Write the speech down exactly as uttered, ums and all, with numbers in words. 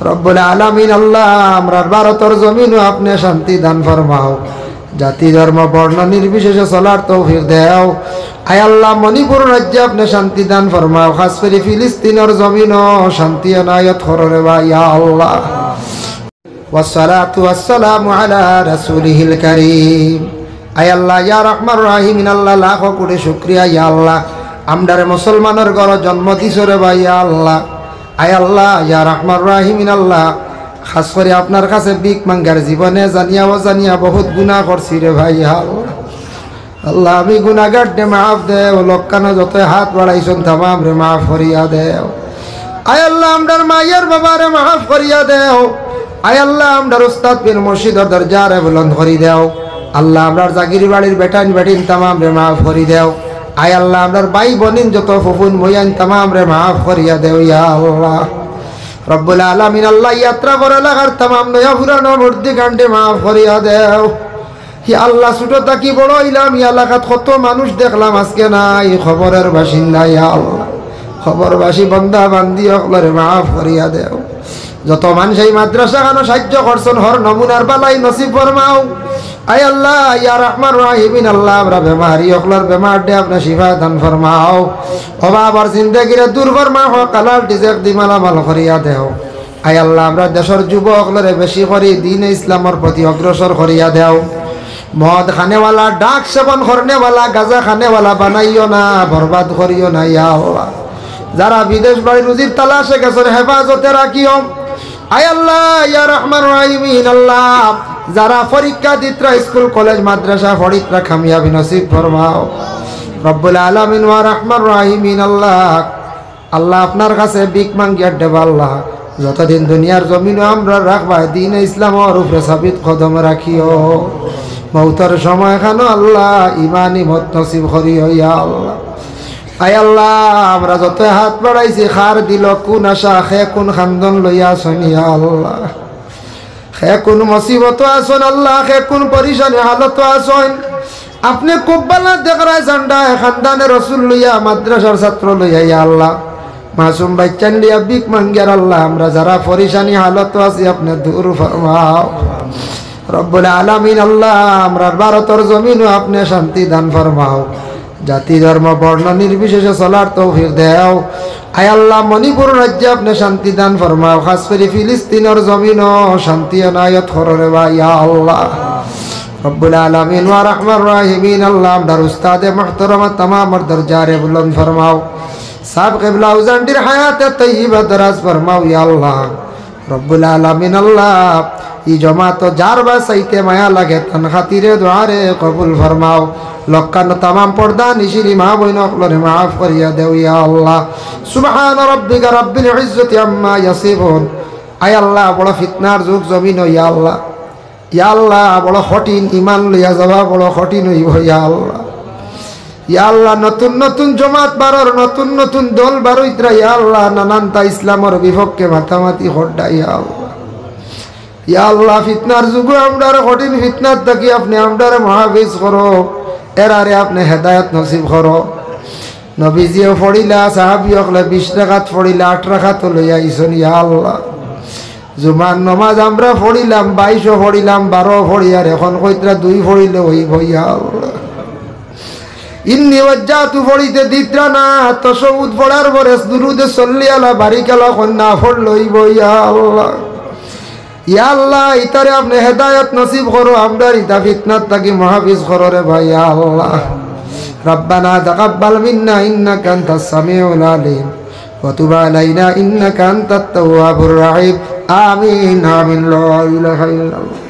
রব্বুল আলামিন আল্লাহ, আমরার ভারতর জমিনো আপনে শান্তি দান ফরমাও, জাতি ধর্ম বর্ণ নির্বিশেষে চলার তৌফিক দেও। আয় আল্লাহ, মণিপুর রাজ্যে আপনে শান্তি দান ফরমাও, খাস করি ফিলিস্তিনর জমিনো শান্তি এনায়েত করো রে ভাই, ইয়া আল্লাহ। والصلاة والسلام على رسوله الكريم। আয় আল্লাহ, ইয়া রহমান রাহিমিন আল্লাহ, লাখো কোটি শুকরিয়া, ইয়া আল্লাহ, আমরারে মুসলমানর ঘরো জন্ম দিছো রে ভাই, ইয়া আল্লাহ। আয় আল্লাহ, ইয়া রহমান রাহিমিন আল্লাহ, খাস করি আপনার কাছে ভিক মাঙ্গার, জীবনে জানিয়া অজানিয়া বহুত গুনাহ করছি রে ভাই, ইয়া আল্লাহ। আল্লাহ, আমি গুনাগার রে, মাফ দেও। লক্কানো যত হাত বাড়াইছন, তামামরে মাফ করিয়া দেও। আয় আল্লাহ, আমরার মায়ের বাবারে মাফ করিয়া দেও। আয় আল্লাহ, আমরার উস্তাদ পীর মুর্শিদর দরজারে বুলন্দ করি দেও। আল্লাহ, আমরার জাগির বাড়ির বেটাইন বেটিন তামামরে মাফ করি দেও। আয় আল্লাহ, আমরার ভাই বইন যত ফুফুন মইয়াইন তামামরে মাফ করিয়া দেও, ইয়া আল্লাহ। রব্বুল আলামিন আল্লাহ, ইয়াত্রাপুর এলাকার তামাম নয়া পুরানো মুর্দি গান্ডে মাফ করিয়া দেও। ই আল্লাহ, ছোট থাকি বড় অইলাম, ই এলাকাত কত মানুষ দেখলাম, আজকে নাই, কবরের বাসিন্দা, ইয়া আল্লাহ। কবরবাসী বান্দা বান্দি অকলরে মাফ করিয়া দেও। যত মানষে ই মাদ্রাসা খানো সাহায্য করছন, হর নমুনার বালাই নসিব ফরমাও। আয় আল্লাহ, ইয়া রহমান রাহিমিন আল্লাহ, আমরা বেমারি অকলর বেমার দে আপনে শিফা দান ফরমাও। অভাব আর জিন্দেগিরে দূর ফরমাও, হালাল রিজিক দি মালামাল করিয়া দেও। আয় আল্লাহ, আমরা দেশর যুবক অকলরে বেশি করি দ্বীনে ইসলামর প্রতি অগ্রসর করিয়া দেও। মদ খানেওয়ালা, ড্রাগ সেবন করনেওয়ালা, গাঁজা খানেওয়ালা বানাইও না, বরবাদ করিও না, ইয়া আল্লাহ। যারা বিদেশ বাড়ি রুজির তালাশে গেছন, হেফাজতে রাখিও। আয় আল্লাহ, ইয়া রহমান রাহিমিন আল্লাহ, যারা পরীক্ষা দিতরা, স্কুল কলেজ মাদ্রাসা পড়িতরা, কামিয়াবি নসিব ফরমাও। রব্বুল আলামিন ওয়া রহমান রাহিমিন আল্লাহ, আল্লাহ, আপনার কাছে ভিক মাঙ্গিয়ার দেবা আল্লাহ, যতদিন দুনিয়ার জমিনো আমরা রাখবায়, দ্বীনে ইসলামর উপরে সাবিত কদম রাখিও। মৌতর সময় খানো আল্লাহ, ইমানি মত নসিব করিও, ইয়া আল্লাহ। আয় আল্লাহ, আমরা যত হাত বাড়াইছি, কার দিলো কুন আশা, কে কুন কান্দন লইয়া আছইন, ইয়া আল্লাহ। কে কুন মুসিবতো আছইন আল্লাহ, কে কুন পরিশানি হালতো আছইন। আপনে খুব ভালা দেখরায় জান্ডায়, খান্দানে রসুল লইয়া, মাদ্রাসার ছাত্র লইয়া, ইয়া আল্লাহ। মাসুম বাইচ্চাইন লইয়া ভিক মাঙ্গিয়ার আল্লাহ, আমরা যারা পরিশানি হালতো আছি, আপনে দূর ফরমাও। রব্বুল আলামিন আল্লাহ, আমরার ভারতর জমিনো আপনে শান্তি দান ফরমাও। জাতি ধর্ম বর্ণ নির্বিশেষে চলার তৌফিক দেও। আয় আল্লাহ, মণিপুর রাজ্যে আপনে শান্তি দান ফরমাও, খাস করি ফিলিস্তিনর জমিনো শান্তি এনায়েত করো রে ভাই, ইয়া আল্লাহ। রব্বুল আলামিন ওয়া রহমান রাহিমিন আল্লাহ, আমরার উস্তাদে মুহতারামর তামামর দরজারে বুলন্দ ফরমাও। সাব কিবলা উজানডির হায়াতে তৈয়বা দরাজ ফরমাও, ইয়া আল্লাহ। রব্বুল আলামিন আল্লাহ, ই জমাতো যার বা চাইতে মায়া লাগে, তান খাতিরে দোয়ারে কবুল ফরমাও। লক্কানো তামাম পর্দানিশিন মা বইন অকলরে মাফ করিয়া দেও, ইয়া আল্লাহ। সুবহান রাব্বিকা রাব্বিল ইজ্জতি আম্মা ইয়াসিফুন। আয় আল্লাহ, বড় ফিতনার যুগ জমিনো, ইয়া আল্লাহ। ইয়া আল্লাহ, বড় কঠিন, ইমান লইয়া যাওয়া বড় কঠিন অইবো, ইয়া আল্লাহ। ইয়া আল্লাহ, নতুন নতুন জমাত বারর, নতুন নতুন দল বারইতরা, ইয়া আল্লাহ, নানানতা ইসলামর বিপক্ষে মাতামাতি কররা, ইয়া আল্লাহ। ইয়া আল্লাহ, ফিতনার যুগো আমরারে কঠিন ফিতনার থাকি আপনে আমরারে মুহাফিজ করো, এরারে আপনে হেদায়েত নসিব করো। নবীজিয়ে পড়িলা, সাহাবী অকলে বিশ রাকাত পড়িলা, আট রাকাত লইয়া আইছইন, ইয়া আল্লাহ। জুমার নমাজ আমরা পড়িলাম, বাইশও পড়িলাম, বারোও পড়ি, আর এখন কইতরা দুই পড়িলে অইবো, ইয়া আল্লাহ। ইন্নি ওয়াজ্জাহতু পড়িতে দিতরা না, তাশাহুদ পড়ার পরে দুরুদে সল্লি আলা বারিক আলা কইন না পড়লে অইবো, ইয়া আল্লাহ। ইয়া আল্লাহ, ইতারে আপনে হেদায়েত নসিব করো, আমরার ইতা ফিতনার থাকি মুহাফিজ করো রে ভাই, ইয়া আল্লাহ। ربنا تقبل منا إنك أنت السميع العليم وتب علينا إنك أنت التواب الرحيم. آمين، آمين، لا إله إلا الله.